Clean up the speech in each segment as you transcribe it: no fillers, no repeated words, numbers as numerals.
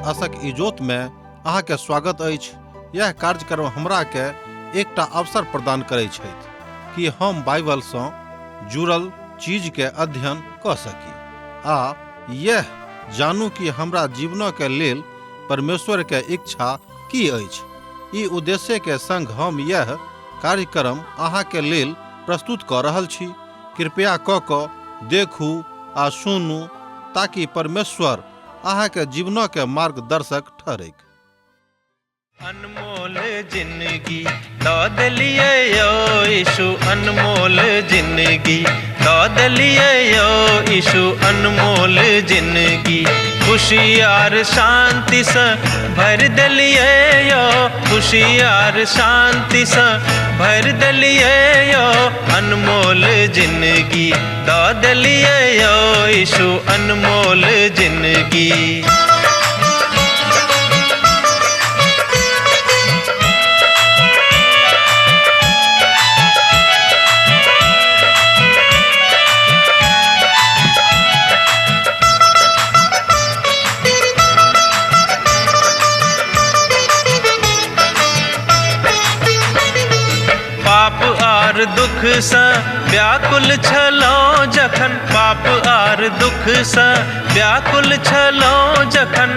आशक इजोत में अहाँ के स्वागत अछि। यह कार्यक्रम हमरा के एकटा अवसर प्रदान करै छथि कि हम बाइबल सँ जुड़ल चीज के अध्ययन कऽ सकी आ यह जानू कि हमरा जीवन के लेल परमेश्वर के इच्छा की अछि। ई उद्देश्य के संग हम यह कार्यक्रम अहाँ के लेल प्रस्तुत कऽ रहल छी। कृपया कऽ कऽ देखू आ सुनू ताकि परमेश्वर अहाँ के जीवन के मार्गदर्शक ठहरैक। अनमोल जिंदगी दऽ देलियै यौ यीशु, अनमोल जिंदगी दऽ देलियै यौ यीशु, अनमोल जिंदगी खुशी आर शांतिसँ भरि देलियै यौ, खुशी आर शांतिसँ भरि देलियै यौ, अनमोल जिंदगी दऽ देलियै यौ यीशु, अनमोल जिंदगी। पाप आर दुख सँ व्याकुल छलहुँ जखन, पाप आर दुख सँ व्याकुल छलहुँ जखन,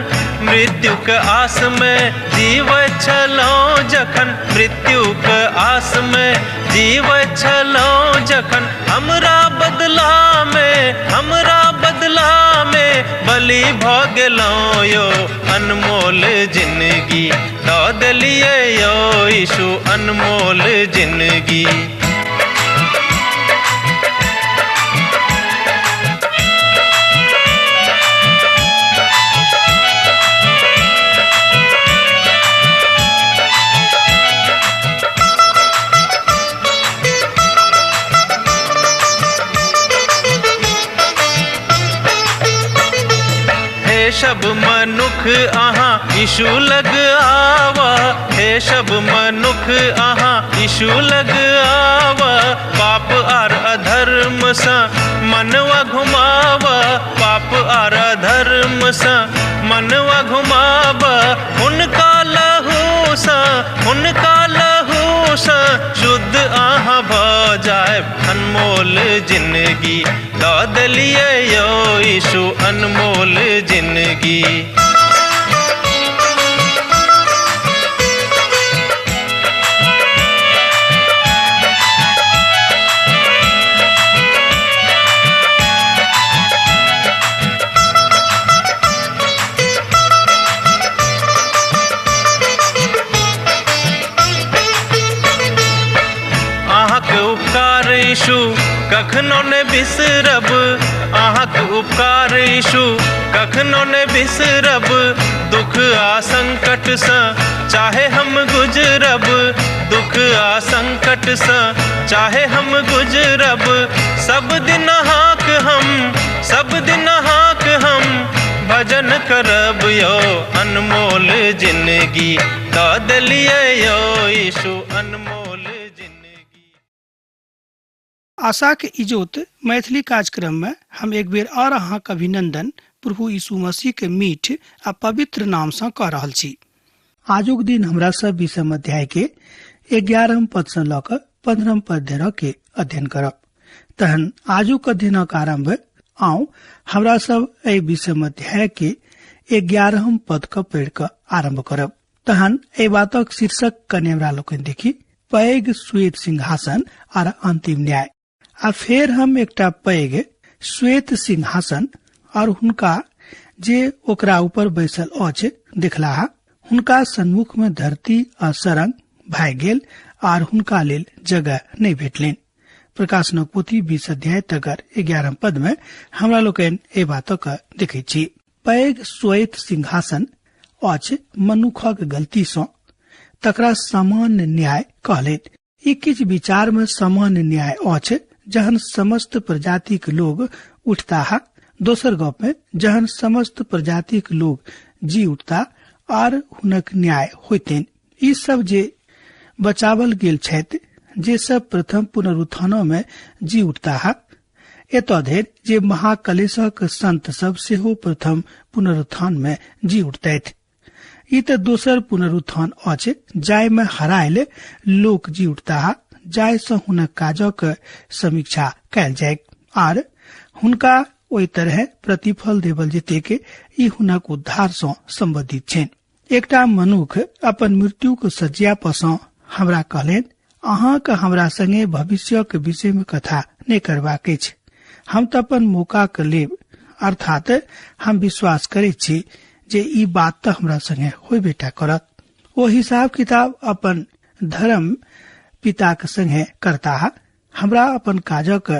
मृत्युक आस में जीवैत छलहुँ जखन, मृत्युक आस में जीवैत छलहुँ जखन, हमरा बदला में, हमरा बदला में बलि भऽ गेलहुँ यौ, अनमोल जिंदगी दऽ देलियै यौ यीशु, अनमोल जिंदगी। हे सब मनुख अहाँ यीशु लग आवा, हे सब मनुख अहाँ यीशु लग आवा, पाप आर अधर्म सँ मनवा घुमावा, पाप आर अधर्म सँ मनवा घुमावा, हुनका लहू सँ, हुनका लहू सँ शुद्ध अहाँ भऽ जायब, अनमोल जिंदगी दऽ देलियै यौ यीशु, अनमोल जिंदगी। अहाँके उपकार यीशु कखनो ने बिसरब, अहाँके उपकार यीशु कखनो ने बिसरब, दुख आ संकट सँ चाहे हम गुजरब, दुख आ संकट सँ चाहे हम गुजरब, सब दिन अहाँक हम, सब दिन अहाँक हम भजन करब यौ, अनमोल जिंदगी दऽ देलियै यौ यीशु, अनमोल जिंदगी। आशाक इजोत मैथिली कार्यक्रम में हम एक बेर और अहाँक अभिनंदन प्रभु यीशु मसीह के मीठ आ पवित्र नाम सँ कऽ रहल छी। आजुक दिन हमरा सब 20 अध्याय के 11 पद सँ लऽ कऽ 15 पद धरि के अध्ययन करब। तहन आजुक अध्ययनक आरंभ आउ हमरा सब एहि 20 अध्याय के 11 पद के पढ़ि कऽ आरंभ करब। तहन एहि बातक शीर्षक कने हमरा लोकनि देखी, पैघ श्वेत सिंहासन आर अंतिम न्याय। आ फेर हम एकटा पैघ श्वेत सिंहासन और हुनका जे ओकरा ऊपर बैसल अछि देखलाह। हुनका सन्मुख में धरती आ सरंग भागि गेल आर हुनका लेल जगह नहि भेटलनि। प्रकाशनक पोथी 20 अध्याय तकर 11 पद में हमरा लोकनि एहि बातक देखैत छी। पैघ श्वेत सिंहासन अछि मनुखक गलती सँ, तकरा सामान्य न्याय कहलनि। ई किछु विचार में सामान्य न्याय अछि जहन समस्त प्रजातिक लोग उठताह, दोसर गप में जहन समस्त प्रजातिक लोग जी उठता आर हुनक न्याय होइतनि। ई सब जे बचावल गेल छथि, जे सब प्रथम पुनरुत्थानो में जी उठताह, एतऽ धरि जे महाकलेशक संत सब सेहो प्रथम पुनरुत्थान में जी उठतथि। ई तऽ दोसर पुनरुत्थान अछि जाहि मे हरायल लोक जी उठताह, जाहि सँ हुनक काजक समीक्षा कयल जाय आर हुनका ओहि तरह प्रतिफल देवल जेतेक। ई हुनक उद्धार सँ संबंधित छनि। एकटा मनुख अपन मृत्युक सज्जा पर सँ हमरा कहलनि, अहाँके हमरा संगे भविष्यक विषय मे कथा नहि करबाक अछि। हम तऽ अपन मौका के लेब, अर्थात हम विश्वास करैत छी जे ई बात तऽ हमरा संगे होयबेटा करत। ओ हिसाब किताब अपन धर्म पिताक संगे करताह। हमरा अपन काजक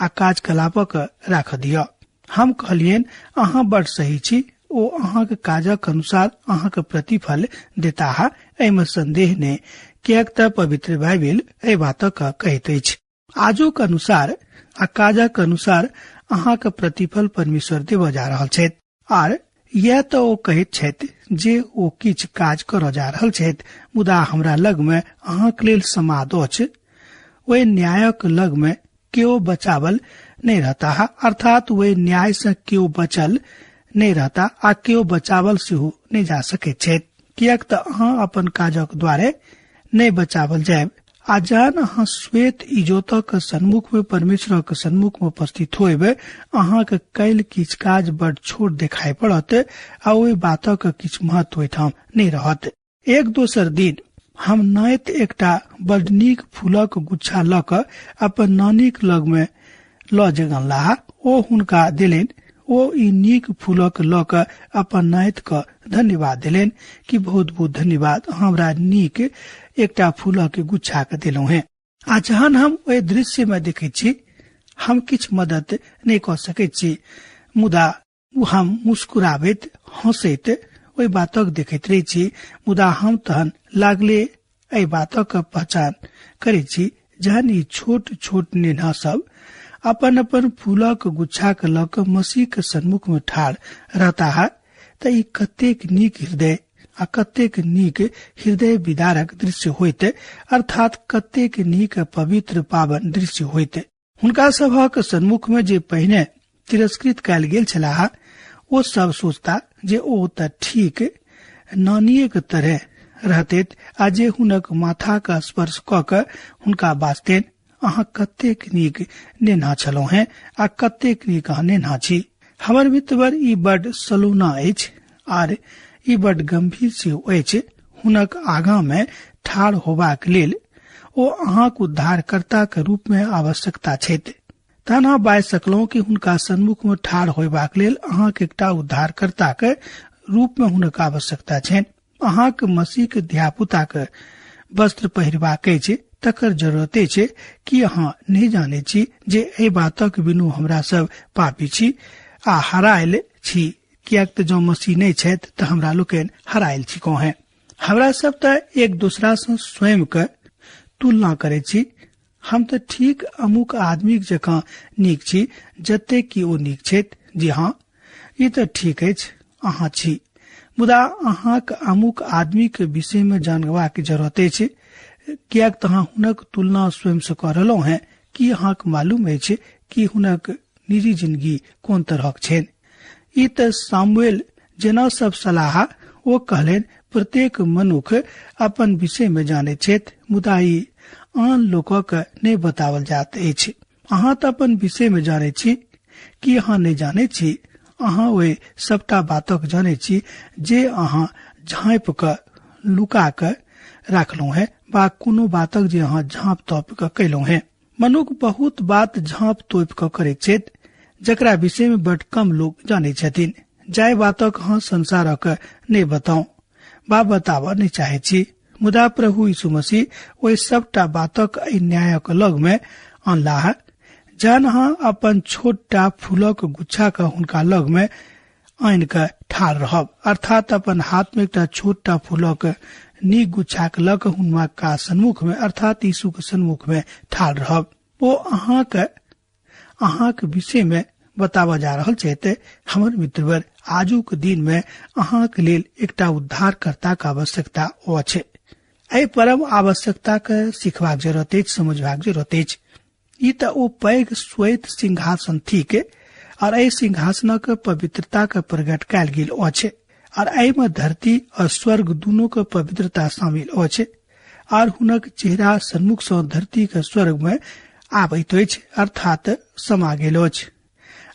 आ काजकलापक राख दिअ। हम कहलियनि, अहाँ बड सही छी। ओ अहाँक काजक अनुसार अहाँक प्रतिफल देताह, एहिमे संदेह नहि, किएक तऽ पवित्र बाइबिल एहि बातक कहैत अछि। आजुक अनुसार आ काजक अनुसार अहाँक प्रतिफल परमेश्वर देबऽ जा रहल छथि। आर यैह तऽ ओ कहैत छथि जे ओ किछु काज करऽ जा रहल छथि, मुदा हमरा लग मे अहाँक लेल समाद अछि। ओहि न्यायक लग मे केओ बचावल नहि रहता, अर्थात ओहि न्याय से केओ बचल नहि रहता आ केओ बचावल सेहो नहि जा सकैत छथि, किएक तऽ अहाँ अपन काजक द्वारे नहि बचावल जायब। आ जहन अहाँ श्वेत इजोतक सन्मुख में परमेश्वरक सन्मुख में उपस्थित होयब, अहाँक कैल किछु काज बड छोट देखाइ पड़त आ ओहि बातक किछु महत्व ओहिठाम नहि रहत। एक दोसर दिन हम नाइत एकटा बड नीक फूलक गुच्छा लऽ कऽ अपन नानीक लग में लऽ जगनलाह। ओ हुनका देलनि। ओ ई नीक फूलक लऽ कऽ अपन नाइत के धन्यवाद देलनि कि बहुत बहुत धन्यवाद, हमरा नीक एकटा फूलक गुच्छा के देलहुँ हेँ। आ जहन हम ओहि दृश्य में देखैत छी, हम किछु मदद नहि कऽ सकैत छी, मुदा हम मुस्कुराबैत हंसैत ओहि बातक देखैत रहै छी। मुदा हम तहन लागले एहि बातक पहचान करैत छी जहन ई छोट छोट नेन्हा सब अपन अपन फूलक गुच्छा के लऽ कऽ मसीह के सन्मुख में ठाढ़ रहता है, तऽ ई कतेक नीक हृदय आ कतेक नीक हृदय विदारक दृश्य होइत, अर्थात कतेक नीक पवित्र पावन दृश्य होइत। हुनका सभक सन्मुख में जे पहिने तिरस्कृत कयल गेल छलाह, ओ सब सोचता जे ओ तऽ ठीक नानिएक तरह रहतैत आ जे हुनक माथा के स्पर्श कऽ कऽ हुनका बाजतैन, अहाँ कतेक नीक नेन्हा छलहुँ हेँ आ कतेक नीक अहाँ नेन्हा छी। हमर मित्रवर, ई बड सलोना अछि आर ई बड गंभीर सेहो अछि। हुनक आगाँ में ठाढ़ होबाक लेल ओ अहाँक उद्धारकर्ता के रूप में आवश्यकता छथि। तहन अहाँ बाजि सकलहुँ कि हुनका सन्मुख में ठाढ़ होयबाक लेल अहाँक एकटा उद्धारकर्ता के रूप में हुनक आवश्यकता छनि। अहाँक मसीह के धियापुता के वस्त्र पहिरबाक अछि, तकर जरूरत अछि कि अहाँ नहि जानै छी जे एहि बातक बिनु हमरा सब पापी छी आ हरायल छी, किएक तऽ जँ मसीह नहि छथि तऽ हमरा लोकनि हरायल छी कहें। हमरा सब तऽ एक दोसरा सँ स्वयं के तुलना करै छी। हम तऽ ठीक अमुक आदमी जकाँ नीक छी जते कि ओ नीक छथि। जी हाँ, ई तऽ ठीक अछि, अहाँ छी, मुदा अहाँक अमुक आदमी के विषय में जानबाक जरूरत अछि, किएक तऽ अहाँ हुनक तुलना स्वयं से कऽ रहलहुँ हेँ। की अहाँक मालूम अछि कि हुनक निजी जिंदगी कोन तरहक छनि? ई तऽ सामुएल जेना सब सलाह ओ कहलनि, प्रत्येक मनुख अपन विषय में जानैत छथि, मुदा ई आन लोकक नहि बताओल जाइत अछि। अहाँ तऽ अपन विषय में जानैत छी, की अहाँ नहि जानैत छी? अहाँ ओहि सबटा बातक जानैत छी जे अहाँ झाँपि कऽ लुका कऽ राखलहुँ हेँ, वा कोनो बातक जे अहाँ झाँप तोप कऽ कयलहुँ हेँ। मनुख बहुत बात झाँप तोपि कऽ करैत छथि जकरा विषय में बड कम लोक जानैत छथिन। जाहि बातक अहाँ संसारक नहि बताउ वा बताबऽ नहि चाहैत छी, मुदा प्रभु यीशु मसीह ओहि सबटा बातक एहि न्यायक लग में अनलाह। जहन अहाँ अपन छोटटा फूलक गुच्छा के हुनका लग में आनि कऽ ठाढ़ रहब, अर्थात अपन हाथ में एकटा छोटटा फूलक नीक गुच्छा के लऽ कऽ हुनका सन्मुख में, अर्थात यीशु के सन्मुख में ठाढ़ रहब, ओ अहाँक विषय में बताबऽ जा रहल छथि। हमर मित्रवर, आजुक दिन में अहाँक लेल एकटा उद्धारकर्ता के आवश्यकता अछि। एहि परम आवश्यकता के सिखबाक जरूरत अछि, समझबाक जरूरत अछि। ई तऽ ओ पैघ श्वेत सिंहासन थिक और एहि सिंहासनक पवित्रता के प्रकट कयल गेल अछि। और एहिमे धरती और स्वर्ग दुनू के पवित्रता शामिल अछि और हुनक चेहरा सन्मुख सँ धरती के स्वर्ग में आबैत अछि, अर्थात समा गेल अछि।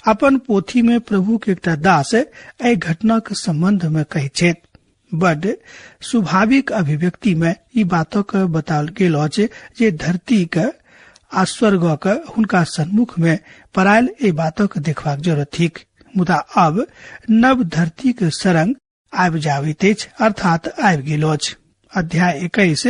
अपन पोथी में प्रभु के एकटा दास एहि घटना के संबंध में कहैत छथि। बड स्वाभाविक अभिव्यक्ति में ई बातक बताओल गेल अछि जे धरती के आ स्वर्गक हुनका सन्मुख में परायल एहि बातक देखबाक जरूरत थिक। मुदा अब नव धरती के सरंग आबि जाबैत अछि, अर्थात आबि गेल अछि। अध्याय 21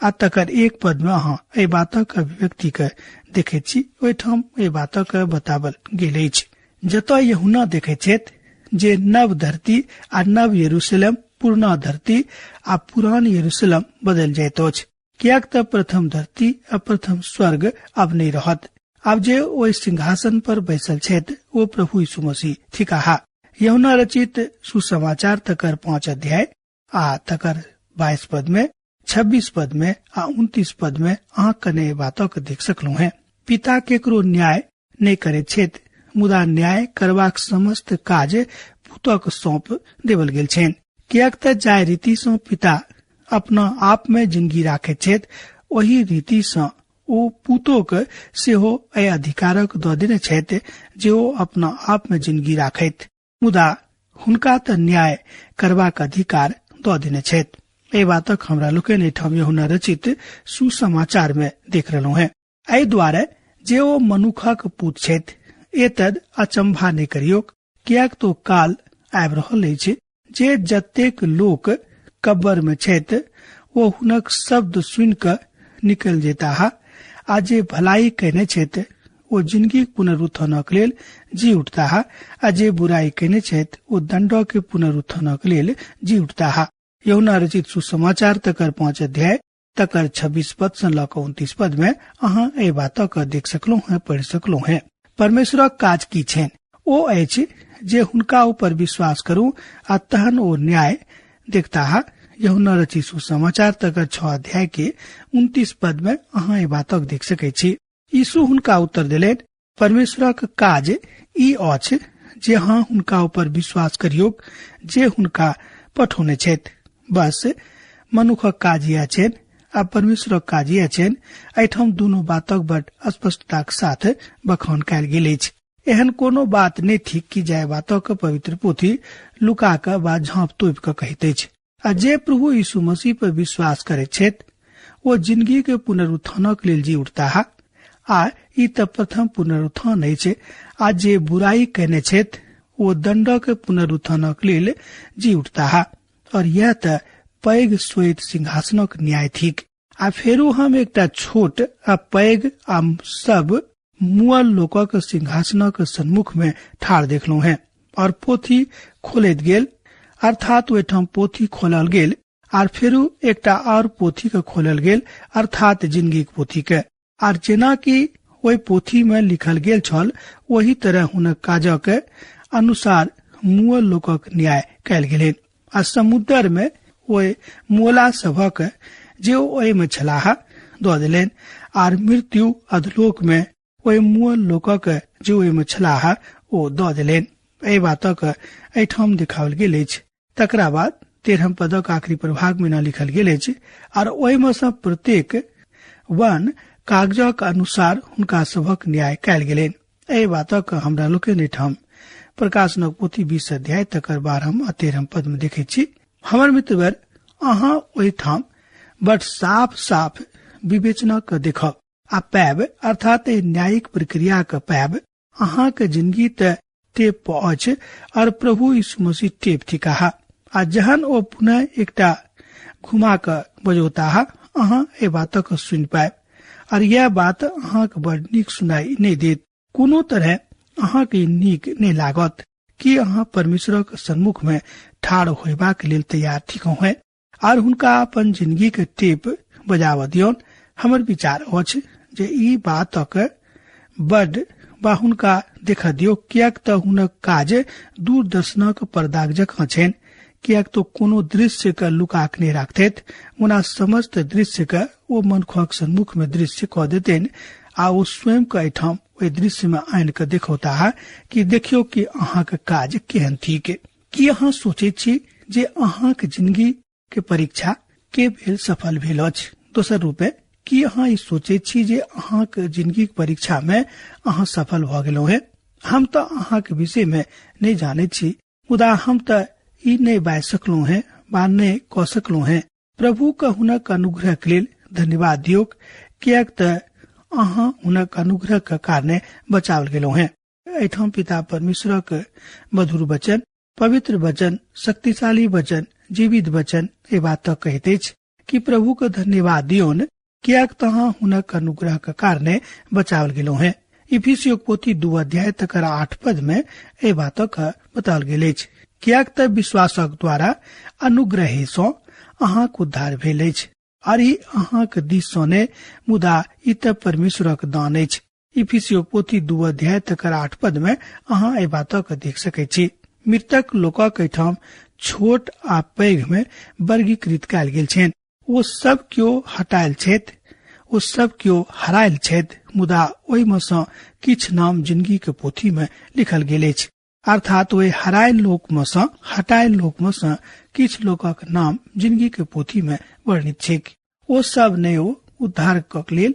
आ तकर 1 पद में अहाँ एहि बातक अभिव्यक्ति के देखैत छी। ओहिठाम एहि बातक बतावल गेल अछि जतय यूहन्ना देखैत छथि जे नव धरती आ नव यरूशलेम, पुरना धरती आ पुरान यरूशलेम बदल जाइत अछि, किएक तऽ प्रथम धरती आ प्रथम स्वर्ग अब नहि रहत। आब जे ओहि सिंहासन पर बैसल छथि ओ प्रभु यीशु मसीह थिकाह। यूहन्ना रचित सुसमाचार तकर 5 अध्याय आ तकर 22 पद में, 26 पद में आ 29 पद में अहाँ कने बातक देख सकलहुँ हैं। पिता केकरो न्याय नहि करैत छथि, मुदा न्याय करबाक समस्त काज पुतक सौंप देवल गेल छनि। किएक तऽ जाहि रीति सँ पिता अपना आप में जिंदगी राखैत छथि, ओहि रीति सँ ओ पुतोक सेहो एहि अधिकारक दऽ देने छथि जे ओ अपना आप में जिंदगी राखैत, मुदा हुनका तऽ न्याय करबाक अधिकार दऽ देने छथि। एहि बातक हमरा लोकनि एहिठाम यूहन्ना रचित सुसमाचार में देख रहलहुँ हैं। एहि दुआरे जे ओ मनुखक पुत छथि, एतद अचंभा नहि करियौक, किएक तो काल आबि रहल अछि जे जतेक लोक कब्बर में छथि ओ हुनक शब्द सुनि कऽ निकल जेताह, आ जे भलाई कयने छथि ओ जिंदगीक पुनरुत्थानक लेल जी उठताह, आ जे बुराई कयने छथि ओ दंडक पुनरुत्थानक लेल जी उठताह। यूहन्ना रचित सुसमाचार तकर 5 अध्याय तकर 26 पद सँ लऽ कऽ 29 पद में अहाँ एहि बातक देख सकलहुँ हैं, पढ़ि सकलहुँ हैं। परमेश्वरक काज की छनि? ओ अछि जे हुनका ऊपर विश्वास करू आ तहन ओ न्याय देखताह। यूहन्ना रचित सुसमाचार तकर 6 अध्याय के 29 पद में अहाँ एहि बातक देख सकैत छी। यीशु हुनका उत्तर देलनि, परमेश्वरक काज ई अछि जे अहाँ हुनका ऊपर विश्वास करियौक जे हुनका पठौने छथि। बस मनुखक काज इएह छनि आ परमेश्वरक काज इएह छनि। एहिठाम दुनू बातक बड स्पष्टताक साथ बखान कयल गेल अछि। एहन कोनो बात नहि थिक कि जाहि बातक पवित्र पोथी लुका कऽ वा झाँप तोपि कऽ कहैत अछि। आ जे प्रभु यीशु मसीह पर विश्वास करैत छथि ओ जिंदगी के पुनरुत्थानक लेल जी उठताह, आ ई तऽ प्रथम पुनरुत्थान अछि। आ जे बुराई कयने छथि ओ दंडक पुनरुत्थानक लेल जी उठताह, और यह तऽ पैघ श्वेत सिंहासनक न्याय थिक। आ फेरो हम एकटा छोट आ पैघ आ सब मुअल लोकक सिंहासनक सन्मुख में ठाढ़ देखलहुँ हैं, और पोथी खोलैत गेल, अर्थात ओहिठाम पोथी खोलल गेल, आर फेरो एकटा और पोथी के खोलल गेल, अर्थात जिंदगीक पोथी के। आर जेना कि ओहि पोथी में लिखल गेल छल ओही तरह हुनक काजक अनुसार मुअल लोकक न्याय कयल गेलनि। आ समुद्र में ओहि मुअला सभक जे ओहि में छलाह दऽ देलनि, आर मृत्यु अधलोक में ओहि मुअल लोकक जे ओहि में छलाह ओ दऽ देलनि। एहि बातक एहिठाम देखाओल गेल अछि। तकरा बाद 13 पदक आखिरी प्रभाग में न लिखल गेल अछि, आर ओहि में सँ प्रत्येक वन कागजक अनुसार हुनका सभक न्याय कयल गेलनि। एहि बातक हमरा लोकनि एहिठाम प्रकाशनक पोथी 20 अध्याय तकर 12 आ 13 पद में देखैत छी। हमर मित्रवर, अहाँ ओहिठाम बड साफ साफ विवेचना के देखब आ पायब, अर्थात एहि न्यायिक प्रक्रिया के पायब। अहाँके जिंदगी तऽ टेप पर अछि और प्रभु यीशु मसीह टेप थिकाह, आ जहन ओ पुनः एकटा घुमा कऽ बजौताह, अहाँ एहि बातक सुनि पायब, और यह बात अहाँके बड़ नीक सुनाई नहि देत। कोनो तरह अहाँके नीक नहि लागत कि अहाँ परमेश्वरक सन्मुख में ठाढ़ होयबाक लेल तैयार थिकहुँ हैं और हुनका अपन जिंदगी के टेप बजाबऽ दियौन। हमर विचार अछि जे ई बातक बड बा हुनका देख दियौ, किएक तऽ हुनक काज दूरदर्शनक पर्दाक जकाँ छनि, किएक तऽ कोनो दृश्य के लुकाक नहि राखतैत, ओना समस्त दृश्य के ओ मनुखक सन्मुख में दृश्य कऽ देतनि आ ओ स्वयं के एहिठाम ओहि दृश्य में आनि कऽ देखौताह कि देखियौ कि अहाँक काज केहन थिक। की अहाँ सोचैत छी जे अहाँक जिंदगी के परीक्षा के भेल सफल भेल अछि। दोसर रूपे की अहाँ ई सोचै छी जे अहाँक जिंदगीक परीक्षा में अहाँ सफल भऽ गेलहुँ हे? हम तऽ अहाँक विषय में नहि जानैत छी, मुदा हम तऽ ई नहि बाजि सकलहुँ हेँ वा नहि कऽ सकलहुँ हेँ। प्रभु के हुनक अनुग्रह के लेल धन्यवाद दियौक, किएक तऽ अहाँ हुनक अनुग्रह के कारणे बचाओल गेलहुँ हेँ। एहिठाम पिता परमेश्वरक मधुर वचन, पवित्र वचन, शक्तिशाली वचन, जीवित वचन एहि बात तक कहैत अछि कि प्रभु के धन्यवाद दियौन, किएक तऽ अहाँ हुनक अनुग्रह के कारणे बचाओल गेलहुँ हेँ। इफिसियोक पोथी 2 अध्याय तकर 8 पद में एहि बातक बताओल गेल अछि, किएक तऽ विश्वासक द्वारा अनुग्रहे सँ अहाँक उद्धार भेल अछि, आर ई अहाँक दिस सँ नहि, मुदा ई तऽ परमेश्वरक दान अछि। इफिसियोक पोथी 2 अध्याय तकर 8 पद में अहाँ एहि बातक देख सकैत छी। मृतक लोकक एहिठाम छोट आ पैघ में वर्गीकृत कयल गेल छनि। ओ सब केओ हटायल छथि, ओ सब केओ हरायल छथि, मुदा ओहि में सँ किछु नाम जिंदगी के पोथी में लिखल गेल अछि। अर्थात ओहि हरायल लोक में सँ, हटायल लोक में सँ किछु लोकक नाम जिंदगी के पोथी में वर्णित छैक। ओ सब नहि ओ उद्धारक लेल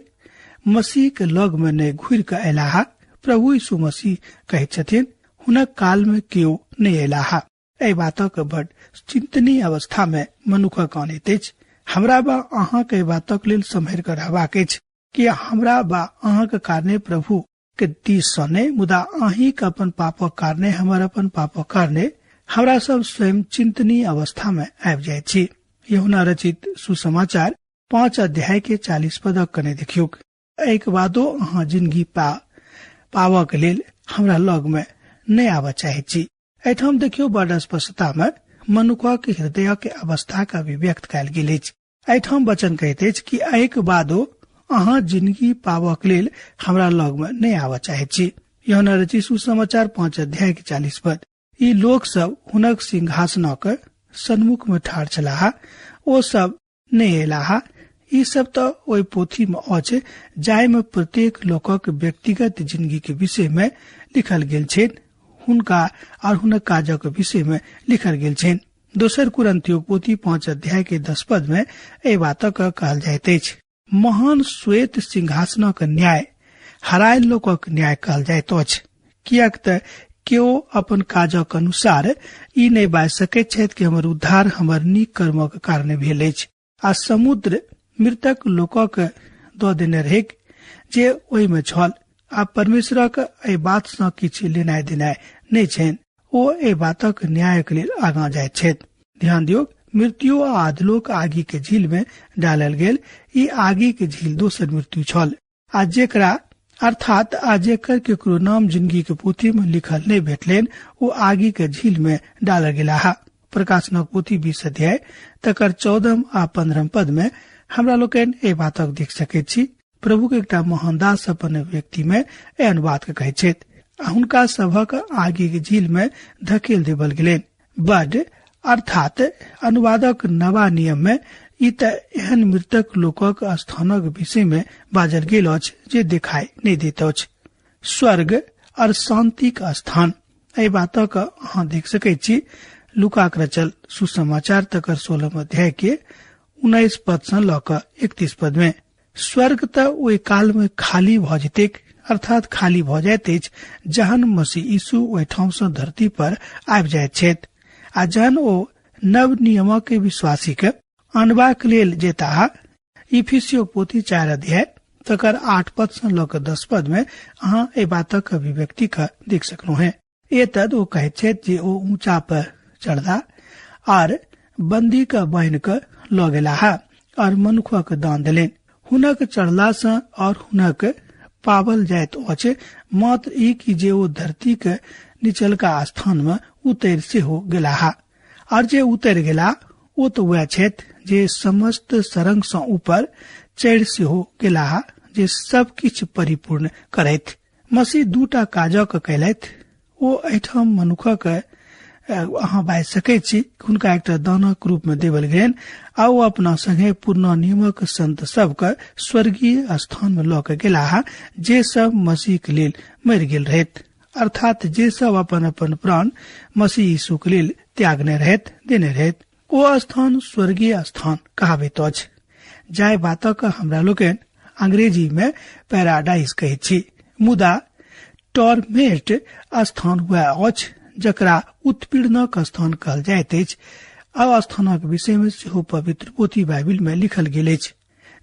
मसीह के लग में नहि घुरि कऽ अयलाह। प्रभु यीशु मसीह कहैत छथिन, हुनक काल में केओ नहि अयलाह। एहि बातक बड चिंतनीय अवस्था में मनुखक अनैत अछि। हमरा बा अहाँक एहि बातक लेल सम्हरि कऽ रहबाक अछि कि हमरा बा अहाँक कारणे प्रभु के दिस सँ नहि, मुदा अहींक अपन पापक कारणे, हमर अपन पापक कारणे हमरा सब स्वयं चिंतनीय अवस्था में आबि जाइत छी। यूहन्ना रचित सुसमाचार 5 अध्याय के 40 पदक कने देखियौक। एहिके बादो अहाँ जिंदगी पाबऽ के लेल हमरा लग में नहि आबऽ चाहैत छी। एहिठाम देखियौ बड स्पष्टता में मनुखक हृदय के अवस्था के अभिव्यक्त कयल गेल अछि। एहिठाम वचन कहैत अछि कि एहिके बादो अहाँ जिंदगी पाबऽ के लेल हमरा लग में नहि आबऽ चाहैत छी। यूहन्ना रचित सुसमाचार 5 अध्याय के 40 पद। ई लोक सब हुनक सिंहासनक सन्मुख में ठाढ़ छलाह, ओ सब नहि अयलाह। ई सब तऽ ओहि पोथी में अछि जाहि में प्रत्येक लोकक व्यक्तिगत जिंदगी के विषय में लिखल गेल छनि, हुनका और हुनक काजक विषय में लिखल गेल छनि। दोसर कुरिन्थियों पोथी 5 अध्याय के 10 पद में एहि बातक कहल जाइत अछि, महान श्वेत सिंहासनक न्याय हरायल लोकक न्याय कहल जाइत अछि, किएक तऽ केओ अपन काजक अनुसार ई नहि बाजि सकैत छथि कि हमर उद्धार हमर नीक कर्मक कारणे भेल अछि। आ समुद्र मृतक लोकक दऽ देने रहैक जे ओहिमे छल, आ परमेश्वरक एहि बात सँ किछु लेनाइ देनाइ नहि छनि। ओ एहि बातक न्यायक लेल आगाँ जाइत छथि। ध्यान दियौ, मृत्यु आ अधलोक आगि के झील में डालल गेल। ई आगि के झील दोसर मृत्यु छल, आ जेकरा अर्थात आ जेकर केकरो नाम जिंदगी के पोथी में लिखल नहि भेटलनि, ओ आगि के झील में डालल गेलाह। प्रकाशनक पोथी 20 अध्याय तकर 14 आ 15 पद में हमरा लोकनि एहि बातक देख सकैत छी। प्रभु के एकटा महान दास अपन व्यक्ति में एहि अनुवाद के कहैत छथि, आ हुनका सभक आगि के झील में धकेल देबल गेलनि। बड अर्थात अनुवादक नवा नियम में ई तऽ एहन मृतक लोकक स्थानक विषय में बाजल गेल अछि जे देखाई नहि दैत अछि। स्वर्ग और शांतिक स्थान, एहि बातक अहाँ देख सकैत छी लूकाक रचल सुसमाचार तकर 16 अध्याय के 19 पद सँ लऽ कऽ 31 पद में। स्वर्ग तऽ ओहि काल में खाली भऽ जेतैक, अर्थात खाली भऽ जाइत अछि जहन मसीह यीशु ओहिठाम सँ धरती पर आबि जाइत छथि, आ जहन ओ नव नियमक विश्वासी के अनबाक लेल जेताह। इफिसियो पोथी 4 अध्याय तकर 8 पद सँ लऽ कऽ 10 पद में अहाँ एहि बातक अभिव्यक्ति के देख सकलहुँ हेँ। एतद ओ कहैत छथि जे ओ ऊँचा पर चढ़ला आर बंदी के बान्हि कऽ लऽ गेलाह और मनुखक दान देलनि। हुनक चढ़ला सँ और हुनक पावल जाइत अछि मात्र ई कि जे ओ धरती के निचलका स्थान में उतरि सेहो गेलाह, और जे उतरि गेला ओ तऽ वएह छथि जे समस्त सरंग सँ ऊपर चढ़ि सेहो गेलाह, जे सब किछु परिपूर्ण करथि। मसीह दूटा काजक कयलथि। ओ एहिठाम मनुखक अहाँ बाजि सकैत छी हुनका एकटा दानक रूप में देवल गेलनि, आ ओ अपना संगे पुरना नियमक संत सबके स्वर्गीय स्थान में लऽ के गेलाह जे सब मसीह के लेल मरि गेल रहथि, अर्थात जे सब अपन अपन प्राण मसीह यीशु के लेल त्यागने रहैत देने रहैत। ओ स्थान स्वर्गीय स्थान कहाबैत अछि, जाहि बातक हमरा लोकनि अंग्रेजी में पैराडाइज कहैत छी। मुदा टॉर्मेंट स्थान वएह अछि जकरा उत्पीड़नक स्थान कहल जाइत अछि। आ स्थानक विषय में सेहो पवित्र पोथी बाइबिल में लिखल गेल अछि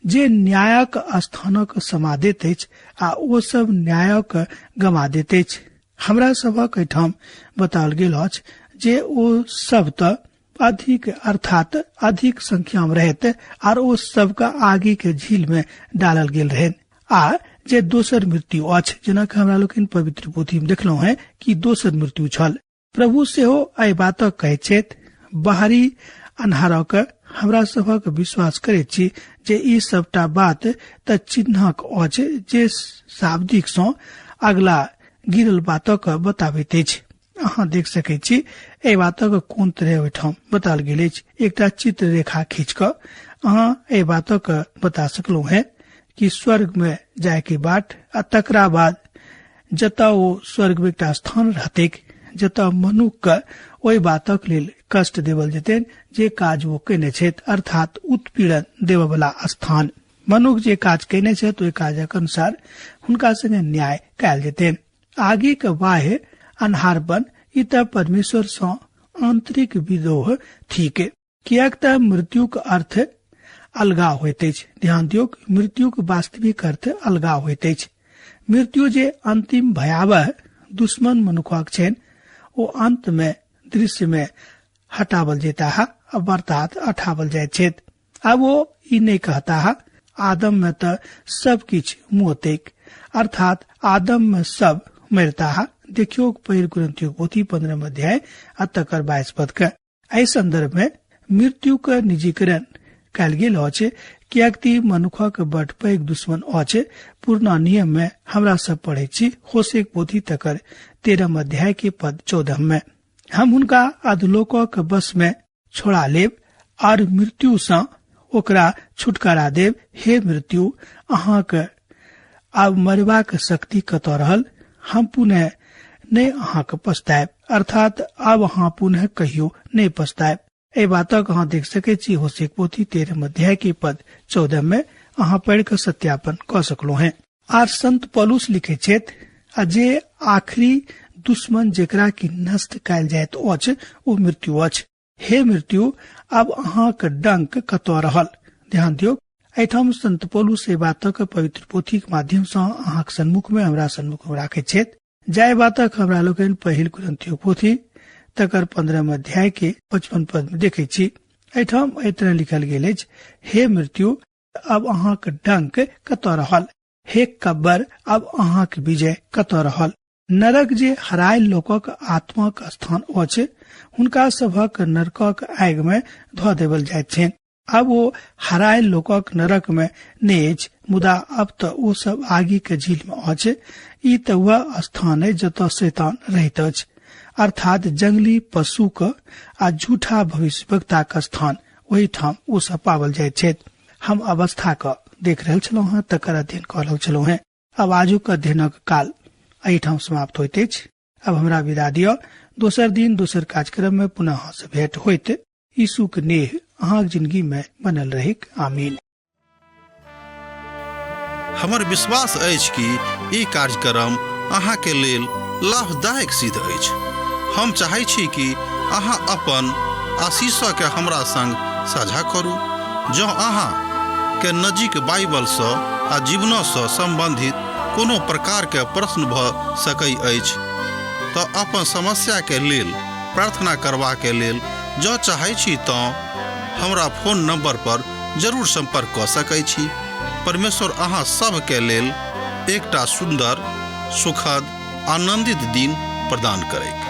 जे न्यायक स्थानक समा दैत अछि आ ओ सब न्यायक गमा दैत अछि। हमरा सभक एहिठाम बताओल गेल अछि जे ओ सब तऽ अधिक अर्थात अधिक संख्या में रहैत आर ओ सबके आगी के झील में डालल गेल रहे आ जे दोसर मृत्यु अछि, जेना कि हमरा लोकनि पवित्र पोथी में देखलहुं हैं कि दोसर मृत्यु छल। प्रभु सेहो एहि बातक कहैत छथि, बाहरी अन्हारक हमरा सभक विश्वास करैत छी जे ई सबटा बात तऽ चिन्हक अछि जे शाब्दिक सँ अगला गिरल बातक बताबैत अछि। अहाँ देख सकैत छी एहि बातक कोन तरह ओहिठाम बताओल गेल अछि। एकटा चित्र रेखा खींच कऽ अहाँ एहि बातक बता सकलहुँ हैं कि स्वर्ग में जाय के बाट आ तकरा बाद जतऽ ओ स्वर्ग में एकटा स्थान रहतैक जतऽ मनुख के ओहि बातक लेल कष्ट देवल जेतनि जे काज ओ केने छथि, अर्थात उत्पीड़न देबय वला स्थान। मनुख जे काज केने छथि ओहि काजक अनुसार हुनका संगे न्याय कयल जेतनि। आगे के बाह्य अन्हारपन ई तऽ परमेश्वर सँ आंतरिक विद्रोह थिक, किएक तऽ मृत्युक अर्थ अलगाव होइत अछि। ध्यान दियौक, मृत्युक वास्तविक अर्थ अलगाव होइत अछि। मृत्यु जे अंतिम भयावह दुश्मन मनुखक छनि ओ अंत में दृश्य में हटावल जेताह अर्थात हटावल जाइत छथि। आब ओ ई नहि कहताह आदम में तऽ सब किछु मुहतेक, अर्थात आदम में सब मरताह। देखियौ पहिल कुरिन्थियों पोथी 15 अध्याय आ तकर 22 पद के। एहि संदर्भ में मृत्यु के निजीकरण कयल गेल अछि, किएक कि मनुखक बड पैघ दुश्मन अछि। पुरना नियम में हमरा सब पढ़ै छी होशेक पोथी तकर 13 अध्याय के पद 14 में, हम हुनका अधलोकक बस में छोड़ा लेब आर मृत्यु सँ ओकरा छुटकारा देब। हे मृत्यु, अहाँक आब मरबाक शक्ति कतऽ रहल? हम पुनः नहि अहाँक पछतायब, अर्थात आब अहाँ पुनः कहियो नहि पछतायब। एहि बातक अहाँ देख सकैत छी होशेक पोथी 13 अध्याय के पद 14 में अहाँ पढ़ि कऽ सत्यापन कऽ सकलहुँ हैं। आर संत पौलुस लिखे छथि, आ जे आखिरी दुश्मन जेकरा कि नष्ट कयल जाइत अछि ओ मृत्यु अछि। हे मृत्यु, आब अहाँक डंक कतऽ रहल? ध्यान दियौ, एहिठाम संत पौलुस एहि बातक पवित्र पोथीक माध्यम सँ अहाँक सन्मुख में हमरा सन्मुख में राखैत छथि, जाहि बातक हमरा लोकनि पहिल कुरिन्थियों पोथी तकर 15 अध्याय के 55 पद में देखै छी। एहिठाम एहि तरह लिखल गेल अछि, हे मृत्यु, अब अहाँक डंक कतऽ रहल? हे कब्बर, अब अहाँक विजय कतऽ रहल? नरक जे हरायल लोकक आत्माक स्थान अछि, हुनका सभक नरकक आगि में धऽ देवल जाइत छनि। आब ओ हरायल लोकक नरक में नहि अछि, मुदा अब तऽ ओ सब आगि के झील में अछि। ई तऽ वह स्थान अछि जतऽ शैतान रहैत अछि, अर्थात जंगली पशुक आ झूठा भविष्यवक्ताक स्थान ओहिठाम ओ सब पावल जाइत छथि। हम अवस्था क देख रहल छलहुँ हेँ, तकर अध्ययन कऽ रहल छलहुँ हेँ। आब आजुक अध्ययनक काल एहिठाम समाप्त होइत अछि। अब हमरा विदा दिअ। दोसर दिन दोसर कार्यक्रम में पुनः अहाँ से भेंट होइत। यीशुक नेह अहाँक जिंदगी में बनल रहैक। आमीन। हमर विश्वास अछि कि ई कार्यक्रम अहाँके लेल लाभदायक सिद्ध अछि। हम चाहै छी कि अहाँ अपन आशीषके हमरा संग साझा करू। जँ अहाँ के नजीक बाइबलसँ आ जीवनसँ सम्बन्धित कोनो प्रकारके प्रश्न भऽ सकै अछि तऽ अपन समस्याके लेल प्रार्थना करबाके लेल जँ चाहै छी तँ हमरा फोन नंबर पर जरूर संपर्क कऽ सकै छी। परमेश्वर अहाँ सभके लेल एकटा सुन्दर, सुखद, आनंदित दिन प्रदान करैक।